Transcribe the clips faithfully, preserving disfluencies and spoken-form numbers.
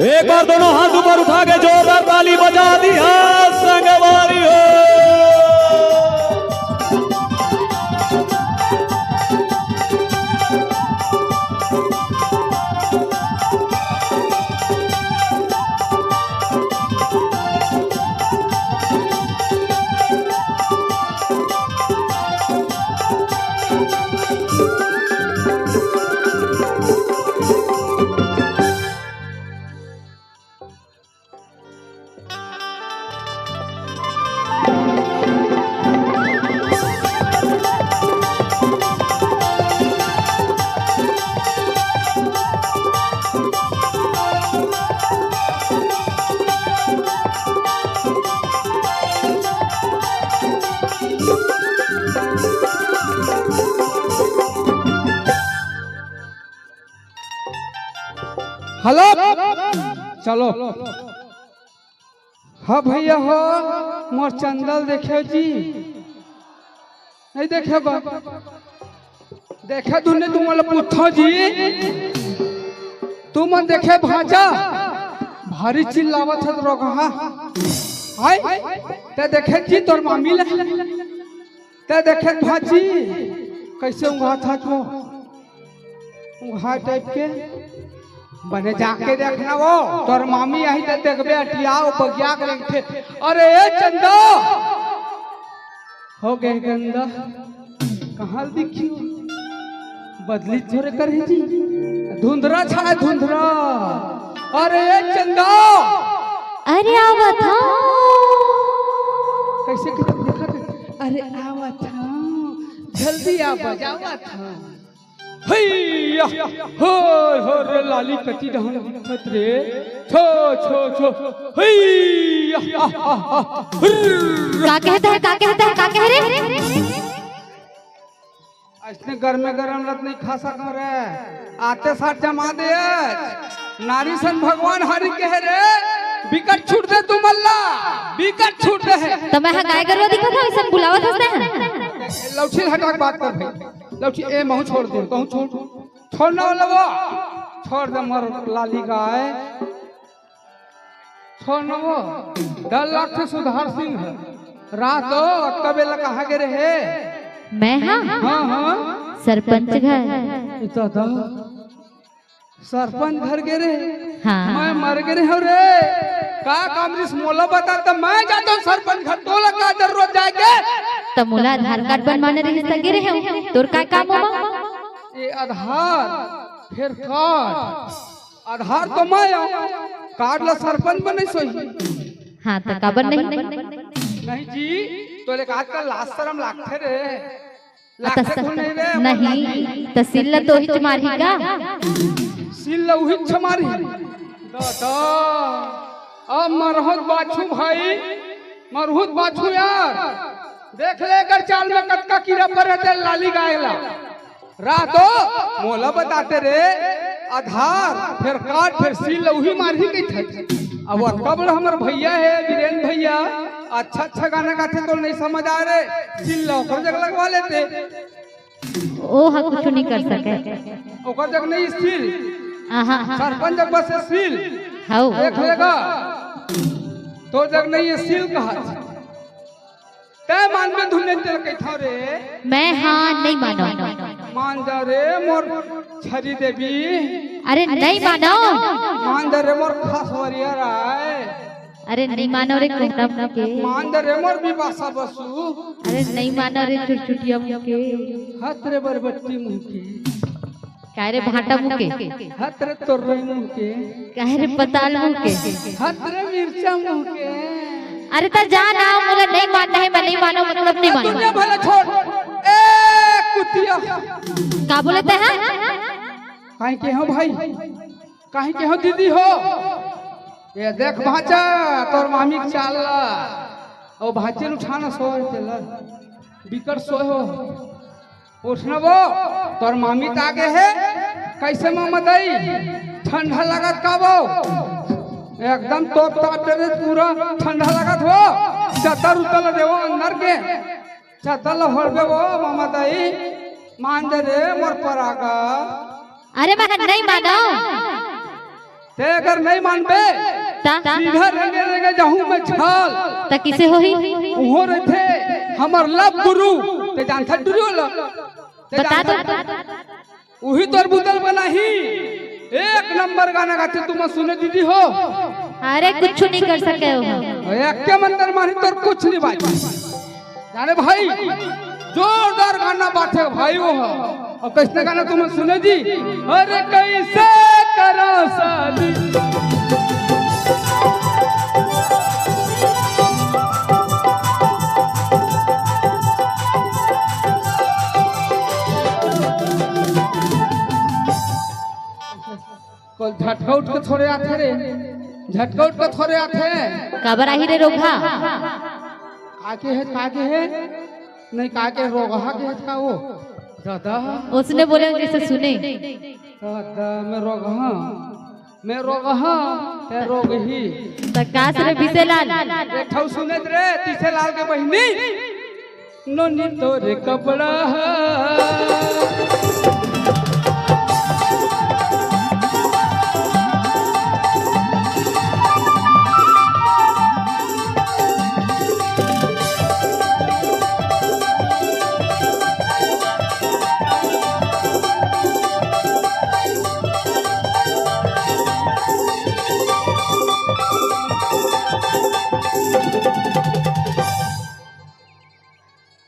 एक बार दोनों हाथ ऊपर उठा के जोरदार ताली बजा दिया संगवारी हो। हेलो, चलो। हाँ भैया हो, मोर चंदा ल देखे जी, नहीं देखे बा? देखे दुने तुमन ल पूछो जी, तुमन देखे भांचा भारी चिल्लावत हत रोगहा। हाय, ते देखे जी तोर मामी ल, ते देखे भांची कैसे उंघात हत वो, उंघा टाइप के। बने जाके देखना वो, तोर मामी आही त देखबे अटियाव बगिया के लेगथे। अरे ए चंदा, हो गए गंदा, कहाँ दिखी? बदली थोरे करे जी, धुंधरा छाए धुंधरा। अरे ए चंदा, अरे आवत हूँ। कैसे करत देखत? अरे आवत हूँ, जल्दी आ बजावत हूँ। हैया, होय, होय रे लाली कति डहन दिखत रे। छो, छो, छो। हैया, आ, आ, आ, हुर्र। का कहत हे, का कहत हे, का कहे रे? अइसने गरमे गरम ल त नइ खा सकंव रे। आते साथ जमा दे आज। नारी सन भगवान हरि कहे रे। बिकट छूट दे तुमन ला। बिकट छूट दे हे। त मैं ह गाय गरुवा दिखत हंव, अइसन बुलावत हस तें ह? लौठी ल हटा के बात कर भाई। लौठी, ए महूं छोड़ दे, कहूं छोड़। छोड़ ना वाला वो। छोड़ दे मोर लाली गाय। छोड़ ना वो। डर लागथे सुधार सिंह ह। रात हो, अतका बेला कहाँ गे रहे? मैं हा? हाँ, हाँ। सरपंच घर। इतना दा। सरपंच घर गे रहे? हाँ। मैं मर गे रहे हंव रे। का काम रिहिस मोला बता त मैं जाथंव सरपंच घर। तोला का जरूरत जाए के? त मोला आधार कार्ड बनवाना रिहिस त गे रहे हंव। तोर का काम ओमा? ए आधार, फेर कार्ड। आधार तो मैं आंव, कार्ड ला सरपंच बनइस होही। हाँ, त काबर नहीं? नहीं जी, तोले का आजकल लाज शरम लागथे रे। अ, त लागथे स-, तो नहीं रे, नहीं, त सील ला तो उहीच मारही का? सील ला उहीच मारही। दादा, अब मरहूं त बांचहूं भाई, मरहूं त बांचहूं यार। देख ले एकर चाल में कतका कीरा परे हे ते लाली गाय ला। रातो मोला बताते रे, आधार, फेर कार्ड, फेर सील ल उही मारही कहिथे। अब अतका बड़ा हमर भैया हे, वीरेन भैया, अच्छा अच्छा गाना गाथे, तोला नइ समझ आय रे, सील ल ओकर जग लगवा लेते। ओ ह कुछु नइ कर सकय। ओकर जग नइ सील। आहा। सरपंच जग बस सील। हौ। देख लेगा। तोर जग नइ सील कहत। तैं मानबे धुन नइ तेला कहिथंव रे। मैं हा नइ मानंव। मान जा रे मोर छरी देवी। अरे नइ मानंव। मान जा रे मोर खसवरिया राय। अरे नइ मानंव रे कोहरा मुंह के। मान जा रे मोर बिपाशा बसु। अरे नइ मानंव रे चुरचुटिया मुंह के। हत रे बरबट्टी मुंह के। काय रे भांटा मुंह के? हत रे तोर्रई मुंह के। काय रे पताल मुंह के? हत रे मिर्चा मुंह के। अरे त जा ना, मोला नइ मानना हे, मैं नइ मानंव, मतलब नइ मानंव। दुनिया भला छोड़। ए कुतिया। का बोले तैं ह? काहे के हो भाई? काहे के हो दीदी हो? ए देख भांचा, तोर मामी के चाल ला। ओ भांचे ल उठाना सोय तेला। बिकट सोय हो। उठ न वो, तोर मामी त आगे हे। कइसे मामा दाई, ठंडा लागत का वो? एकदम तोप ताप दे रे, पूरा ठंडा लागत हो। चद्दर उद्दर ल देवो अंदर के, चद्दर ल ओढ़बे वो मामा दाई। मान दे रे मोर परागा। अरे मैं नइ मानंव। ते अगर नहीं मानबे, ता? सीधा रेंगे रेंगे जाहूं मैं छाल। ता किसे होही? उहो रहिथे हमर लव गुरु, ते जानथस टुरी ओला? ते बता तो। जानथस? उही तोर बुतल बनाही। एक नंबर गाना गाथे, तुमन सुने दीदी हो। अरे कुछ नहीं कर सके हो। एक के मंत्र मारी तोर कुछ नहीं बाजी। जाने भाई, जोरदार गाना बात है भाई वो है। और कैसने गाना तुमन सुने जी? अरे कैसे करा शादी। कोई झटका उठ के थोड़े आथे रे, झटका उठ के थोड़े आथे। काबर आही रे रोगहा? काके हे, काके हे? नहीं, काके रोगहा के हे का वो? दादा। उसने बोले जैसे सुने। दादा, मैं रोगहा, मैं रोगहा, ते रोगही। त कास रे बिसेलाल? एक ठौ सुने रे, तिसेलाल के बहिनी। नोनी तोरे कपड़ा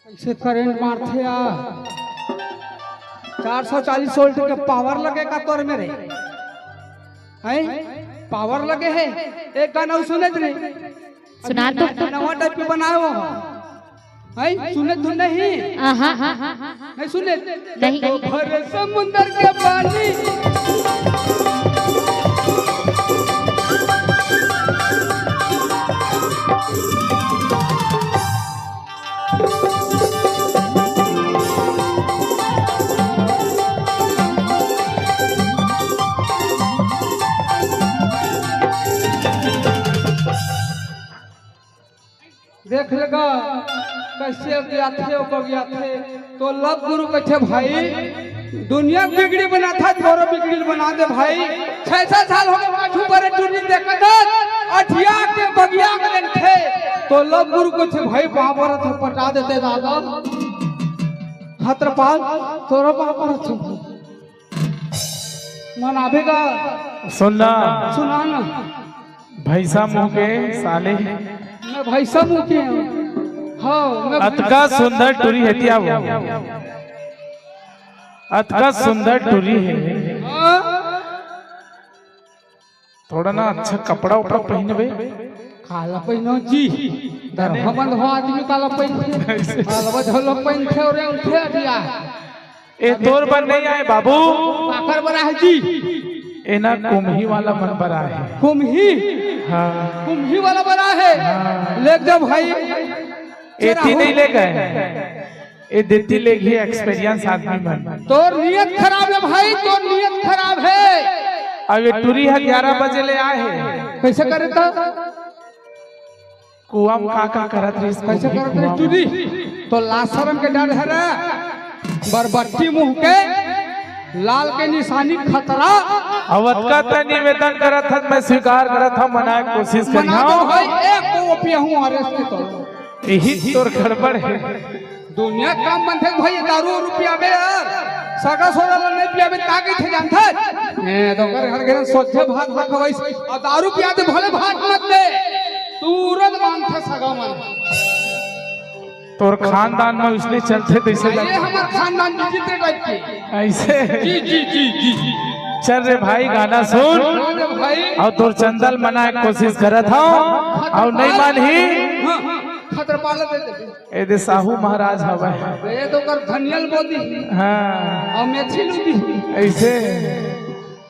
कैसे करंट मारथे यार। चार सौ चालीस वोल्ट के पावर लगे का तोर मेरे? हैं? पावर लगे है। एक गाना अउ सुने रे। सुना तो। नवा टाइप के बनाए हो। हैं? सुने तो नहीं? आहा। नहीं सुने? नहीं। तो भर समुंदर के पानी। देख लेगा, कैसे अगियाथे, ओकर अगियाथे। तो लव गुरु कथे, "भाई, दुनिया के बिगड़ी बनाथा, तोरो बिगड़ी बना दे भाई। छह सात साल हो गए, पाछू पर टूटी देखत, अठिया के बगिया के लेंथे।" तो लव गुरु कथे, "भाई, बाबर थे, पटा देते दादा। खतरपाल, तोरो बाबर थे।" मनाबे का। सुन ना। सुना ना। भैंसा मुंह के साले। मैं भैंसा मुंह के हूँ। हाँ, मैं अतका सुंदर टुरी हे तिया वो। अतका सुंदर टुरी हे। हाँ। थोड़ा ना अच्छा कपड़ा उपड़ा पहिनबे। काला पहिनो जी। दरहा बंद हो आदमी काला पहिनथे। ऐसे। काला बंद हो लोग पहिनथे और उठे अभी आ। ए तोर बर नहीं आए बाबू। काकर बर आहे जी? ए ना कुम्ही वाला मन बर आहे। कुम्ही? हाँ। कुम्ही वाला बर आहे? हाँ। लेग जा भाई। एती नहीं ले गए। ए देती ले गए experience आदमी मन। तोर नियत खराब है भाई, तोर नियत खराब है। अब ये टुरी है ग्यारह बजे ले आए हैं। कैसे करे तो? कुआं म का का करत रहिस, कैसे कुम्ही करत रहिस कुआं म। टुरी? तो लाज शरम के डर हरे, बरबट्टी मुंह के, लाल के निशानी खतरा। अब अतका त निवेदन करत हस, मैं स्वीकार करत हंव, मनाए के कोशिश मना दो करिहंव। भाई, एक को पिया हूँ आरएस के तो। यही तोर गड़बड़ है। दुनिया काम बनथे भाई, दारू उरू पियाबे यार, सगा सोदर ला नहीं पियाबे, का कहिथे जानथे? ए, तो कर घर घर सोचे भात ना खवाइस, और दारू पिया दे भले भात मत दे, तुरंत मानथे सगा मन। तोर खानदान में उसने चलथे तैसे ये लगथे। हमार खानदान विचित्र टाइप के। ऐसे? जी, जी, जी, जी, जी। चल रे भाई, गाना सुन। हाँ रे भाई। और तोर चंदल मनाए के कोशिश करत हंव, और नहीं मानही। हाँ, हाँ, खतरपाल दे दे। ए दे साहू महाराज हवय। ए तो कर धनियल बोदी। हाँ। और मेथी लूदी। ऐसे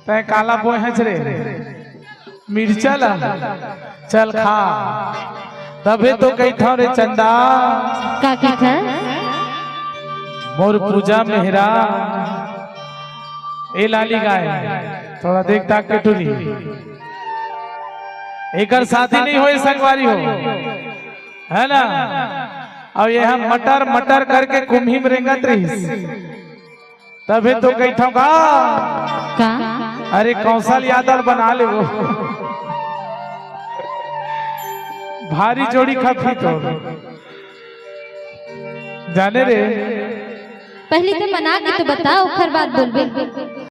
तैं काला बोए हस रे? मिर्चा ला। चल खा। तभे तो कहिथंव रे चंदा। का कहिथस? मोर पूजा मेहरा। ए लाली गाय। थोड़ा देख ताक के टुरी। एकर शादी नहीं होए संगवारी हो। है ना? अउ ये हम मटर मटर करके कुम्ही में रेंगत रहिस। तभे तो कहिथंव का? का? अरे कौशल यादव बना ले वो। भारी जोड़ी खपी तो। जाने रे। पहली तो मना के तो बता, ओखर बाद बोलबे।